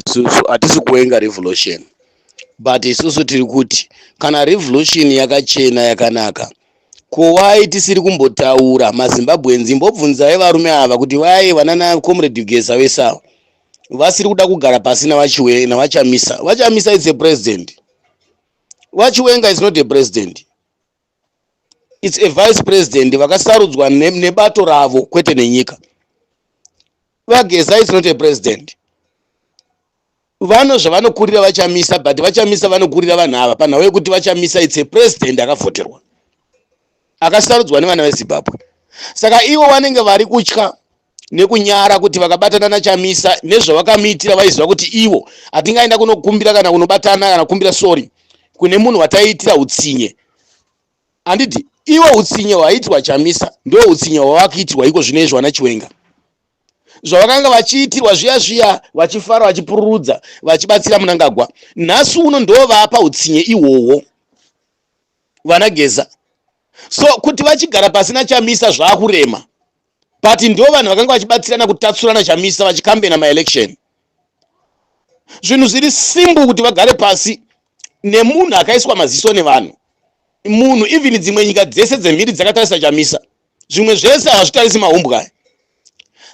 Isusu hatisi kuwenga revolution, but isusu tiri kuti kana revolution yakachena yakanaka, ko wai tisiri kumbotaura maZimbabweans? Imbobvunzai varume ava kuti vai vanana Comrade Geza vese ava vasiri kuda kugara pasi navaChamisa. VaChamisa is a president, VaChiwenga is not a president, it's a vice president vakasarudzwa nebato ravo, kwete nenyika. VaGeza is not a president. Vano zvavanokurira VaChamisa, but VaChamisa vanokurira vanhu ava panhau yekuti VaChamisa it's a president akavhoterwa, akasarudzwa nevana veZimbabwe. Saka ivo vanenge vari kutya nekunyara kuti vakabatana naChamisa nezvavakamuitira, vaiziva kuti ivo hatingaenda kunokumbira kana kunobatana kana kukumbira sorry kune munhu wataiitira utsinye, handiti? Ivo utsinye hwaiitwa Chamisa ndo utsinye hwavakuitirwa iko zvino izvi vana Chiwenga, zvavakanga vachiitirwa zviya zviya vachifara, vachipururudza, vachibatsira Munangagwa. Nhasi uno ndo vapa utsinye ihwohwo vana Geza. So kuti vachigara pasina Chamisa zvaakurema, but ndo vanhu vakanga vachibatsirana kutatsurana Chamisa, vachikambena maelection. Zvinhu zviri simple kuti vagare pasi nemunhu akaiswa maziso nevanhu, munhu even dzimwe nyika dzese dzemhiri dzakatarisa Chamisa, zvimwe zvese havazvitarisi, mahumbwa aya.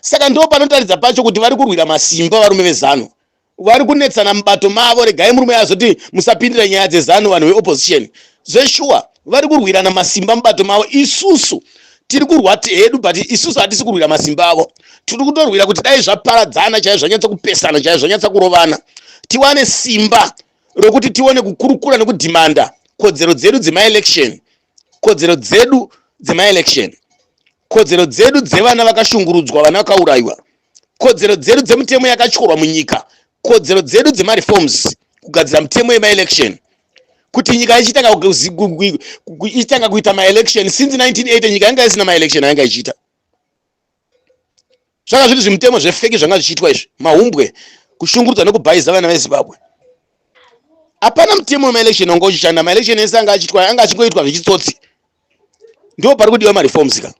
Saka ndo panotaridza pacho kuti vari kurwira masimba. Varume veZANU vari kunetsana mubato mavo. Regai murume azoti musapindira nyaya dzeZANU, vanhu veopposition. Zveshuwa vari kurwirana masimba mubato mavo. Isusu tiri kurwa hedu, but isusu hatisi kurwira masimba avo. Tiri kutorwira kuti dai zvaparadzana chaizvo, zvanyatsa kupesana chaizvo, zvanyatsa kurovana, tiwane simba rokuti tione kukurukura nekudhimanda kodzero dzedu dzemaelection, kodzero dzedu dzemaelection, kodzero dzedu dzevana vakashungurudzwa, vana vakaurayiwa, kodzero dzedu dzemutemo yakatyorwa munyika, kodzero dzedu dzemareforms, kugadzira mitemo yemaelection kuti nyika ichitanga kuita maelection. Since 1980 nyika yanga isina maelection ayanga ichiita. Zvanga zviri zvimutemo zvefake zvanga zvichiitwa izvi, mahumbwe, kushungurudzwa nekubhaiza vana veZimbabwe. Hapana mutemo wemaelection wanga uchishanda. Maelection ese anga achiitwa anga achingoitwa zvechitsotsi. Ndo pari kudiwa mareforms ka.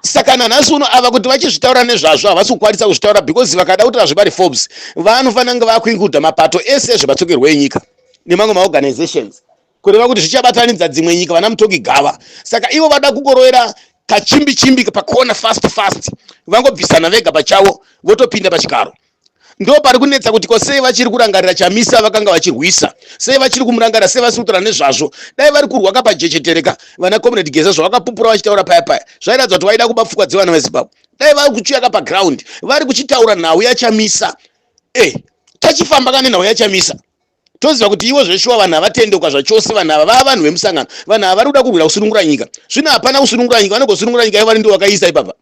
Saka nanhasi uno ava kuti vachizvitaura nezvazvo, havasi kukwanisa kuzvitaura because vakada kutaura zvemareforms vanofanira kunge vakuincluda mapato ese ezvematsokerwo enyika nemamwe maorganizations, kureva kuti zvichabatanidza dzimwe nyika, vana mutongi gava. Saka ivo vada kungorovera kachimbi chimbi pakona, fast fast, vangobvisana vega pachavo, votopinda pachigaro. Ndo pari kunetsa kuti ko sei vachiri kurangarira Chamisa vakanga vachirwisa? Sei vachiri kumurangarira? Sei vasiri kutaura nezvazvo? Dai vari kurwa kapajechetereka vana Comrade Geza, zvavakapupura vachitaura paya paya zvairatidza kuti vaida kuba pfungwa dzevana veZimbabwe. Dai vari kuchiuya kapaground, vari kuchitaura nhau yaChamisa, tachifamba kane nhau yaChamisa, toziva kuti ivo zveshuwa vanhu havatendeuka zvachose. Vanhu ava vava vanhu vemusangano. Vanhu ava vari kuda kurwira kusunungura nyika. Zvino hapana kusunungura nyika, vanogosunungura nyika ivo vari ndo vakaisa ipapa.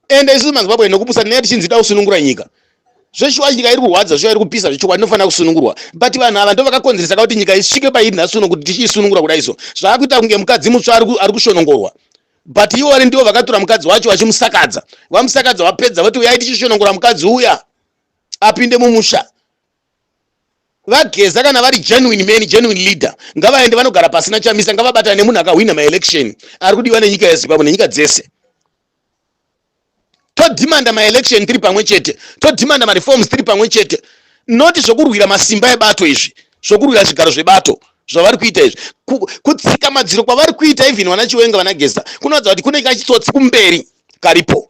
Ende isusu maZimbabwe nokupusa tinenge tichinzi da kusunungura nyika. Zveshuwa nyika iri kurwadza, zviya iri kupisa, zvechokwadi inofanira kusunungurwa, but vanhu ava ndo vakakonzeresa kuti nyika isvike pairi nhasi uno. Kuti tichiisunungura kudai so, zvaakuita kunge mukadzi mutsva ari kushonongorwa, but ivo vari ndivo vakatora mukadzi wacho vachimusakadza. Vamusakadza, vapedza voti uyai tichishonongora mukadzi uya apinde mumusha. VaGeza kana vari genuine man, genuine leader, ngavaende vanogara pasina Chamisa. Ngavabatane nemunhu akahwina maelection ari kudiwa nenyika yeZimbabwe nenyika dzese. Todhimanda maelection tiri pamwe chete, todhimanda mareforms tiri pamwe chete, noti zvokurwira masimba ebato izvi, zvokurwira zvigaro zvebato zvavari kuita izvi. Kutsika madziro kwavari kuita, even vana Chiwenga, vana Geza, kunoratidza kuti kune kachitsotsi kumberi karipo.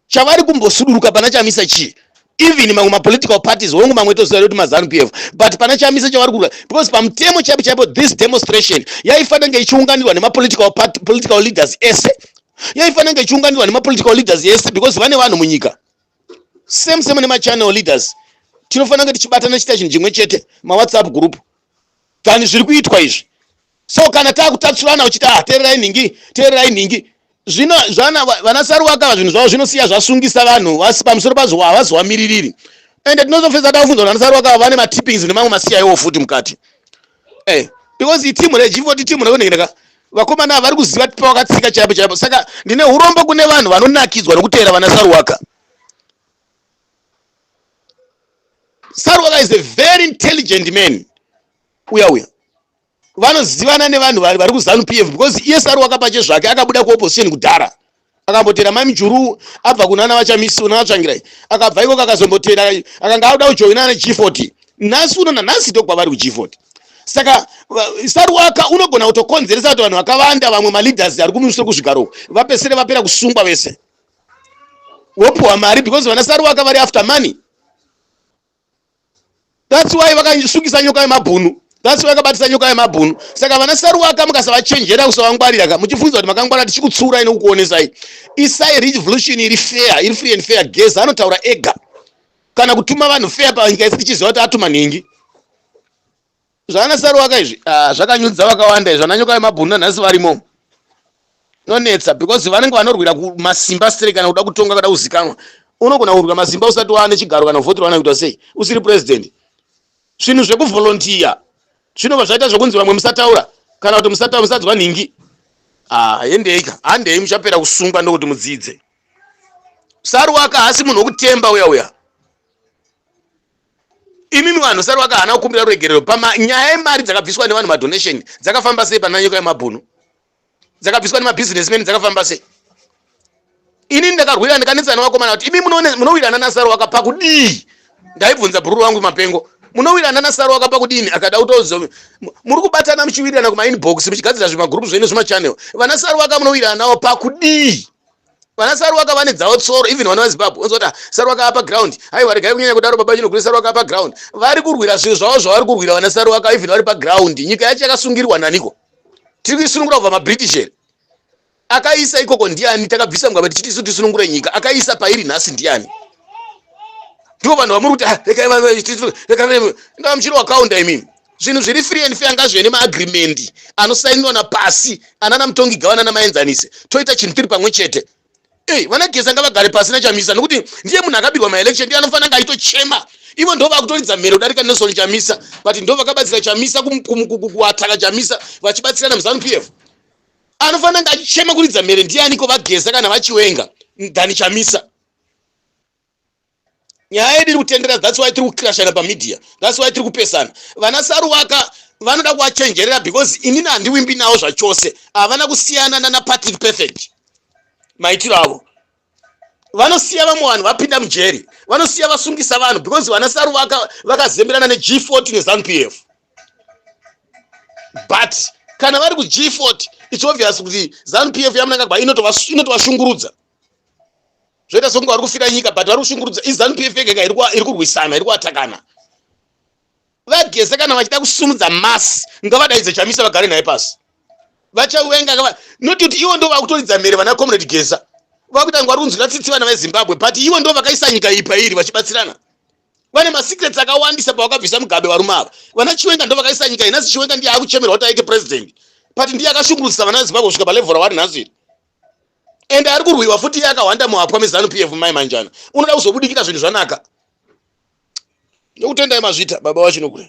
Chavari kumbosuduruka pana Chamisa chii? Even mamwe mapolitical parties, hongu, mamwe toziva kuti maZANU PF, but pana Chamisa chavari kurwa, because pamutemo chaipo chaipo this demonstration yaifanira kunge ichiunganirwa nemapolitical political leaders ese, yaifanira kunge ichiunganirwa nemapolitical leaders ese, because vane vanhu munyika. Same same nemachannel leaders, tinofanira kunge tichibatana, chiita chinhu chimwe chete, mawhatsapp group, than zviri kuitwa izvi. So kana taakutatsurana uchiti, "Ah, teererai nhingi, teererai nhingi," zvino zvana vana Saruwaka zvinhu zvavo zvinosiya zvasungisa vanhu vasi pamusoro pazvo, havazowamiririri. Ende tinozofesa takufunza kuti vana Saruwaka vane matippings nemamwe masiyawo futi mukati, because itimu reG40, timu rekunhengereka. Vakomana vari kuziva pavakatsika chaipo chaipo. Saka ndine urombo kune vanhu vanonakidzwa nokuteera vana Saruwaka. Saruwaka is a very intelligent man. Uya uya vanozivana nevanhu vari kuZANU PF, because iye Saruwaka pache zvake akabuda kuopposition kudhara. Akambotera Mai Mujuru, abva kunana vaChamisi, unana Tsvangirai, akabva ikoko akazombotera, akanga auda kujoina neG40. Nhasi uno, nanhasi ndokwavari kuG40. Saka Saruwaka unogona kutokonzeresa kuti vanhu vakawanda, vamwe maleaders ari kumusoro kuzvigaro, vapesere vapera kusungwa vese, wopiwa mari, because vana Saruwaka vari after money. That's why vakasungisa Nyoka Yemabhunu, that's why vakabatisa Nyoka Yemabhunu. Saka vana Saruwaka, mukasavachenjera, kusavangwarira ka, muchifunza kuti makangwara, tichikutsurai nekukuonesai. Isai revolution iri fair, iri free and fair. Geza anotaura ega kana kutuma vanhu fair panyika isi, tichiziva kuti atuma nhingi. Zvana Saruwaka izvi, ah, zvakanyudza vakawanda izvi. Vana Nyoka Yemabhunu nanhasi varimo, nonetsa, because vanenge vanorwira masimba sere kana kuda kutonga, kuda kuzikanwa. Unogona kurwira masimba usati waane chigaro kana kuvhoterwa kana kuita sei, usiri president. Zvinhu zvekuvolunteer zvinobva zvaita zvokunzi vamwe musataura kana kuti musataura, musadzwa nhingi. Ah, hendeika, handei, muchapera kusungwa, ndokuti mudzidze. Saruwaka haasi munhu wekutemba uya uya. Imimi vanhu, Saruwaka haana kukumbira ruregerero panyaya yemari dzakabviswa nevanhu, madonation dzakafamba sei? Pana Nyoka Yemabhunu dzakabviswa nemabusinessmen dzakafamba sei? Inini ndakarwira, ndikanetsana nevakomana kuti imi munowirana naSaruwaka pakudii? Ndaibvunza bhururu wangu Mapengo, munowirana naSaruwaka pakudini? Akada kutozo muri kubatana, muchiwirirana kumainbox, muchigadzira zvimagroup zvenyu, zvimachannel. Vana Saruwaka munowirana navo pakudii? Vana Saruwaka vane dzavo tsoro. Even vana vaZimbabwe unzoti Saruwaka apa ground. Aiwa, regai kunyanya kudaro, baba Chinoguri. Saruwaka apa ground, vari kurwira zvinhu zvavo zvavari kurwira. Vana Saruwaka even vari paground, nyika yacho yakasungirwa naniko? Tiri kuisunungura kubva maBritish here? Akaisa ikoko ndiani? Takabvisa Mugabe tichiti isu tisunungure nyika. Akaisa pairi nhasi ndiani? Ndivo vanhu vamuri kuti, "Ah, regai ndava muchiri wakaunda." Imimi, zvinhu zviri free and fair ngazvive nemaagreement anosainiwa napasi, anana mutongi gavana namaenzanise, toita chinhu tiri pamwe chete. Ei, vanaGeza ngavagare pasi naChamisa, nokuti ndiye munhu akabirwa maelection, ndiye anofanira nga aitochema. Ivo ndo vakutoridza mhere kudarika Nelson Chamisa, but ndo vakabatsira Chamisa kuataka Chamisa, vachibatsirana muZANU PF. Anofanira nga achichema, kuridza mhere ndianiko? VaGeza kana vaChiwenga than Chamisa. Nyaya yedu iri kutendera, that's why tiri kuclashana pamedia, that's why tiri kupesana. Vana Saruwaka vanoda kuvachenjerera, because inini handiwimbi navo zvachose. Havana kusiyana nana Patrick Perfect maitiro avo. Vanosiya vamwe vanhu vapinda mujeri, vanosiya vasungisa vanhu, because vana Saruwaka vakazemberana neG40 neZANU PF. But kana vari kuG40, it's obvious kuti ZANU PF yaMnangagwa inotovashungurudza. Zvoita sekunge vari kufira nyika, but vari kushungurudza iZANU PF yega iri kurwisana, iri kuatakana. VaGeza kana vachida kusumudza mass, ngavadaidze Chamisa, vagare naye pasi. Vachawenga noti kuti ivo ndo vakutoridza mhere. Vana Comrade Geza vakuita kunge vari kunzwira tsitsi vana veZimbabwe, but ivo ndo vakaisa nyika iyi pairi, vachibatsirana. Vane masecrets akawandisa pavakabvisa Mugabe. Varume ava, vana Chiwenga, ndo vakaisa nyika iyi. Nhasi Chiwenga ndiye akuchemerwa kuti aite president, but ndiye akashungurudzisa vana veZimbabwe kusvika palevel ravari nhasi iri. Ende ari kurwiwa futi, iye akahwanda muhapwa meZANU PF. Mai Manjana, unoda kuzobudikira zvinhu zvanaka. Ndokutendai, mazvita, baba vaChinokure.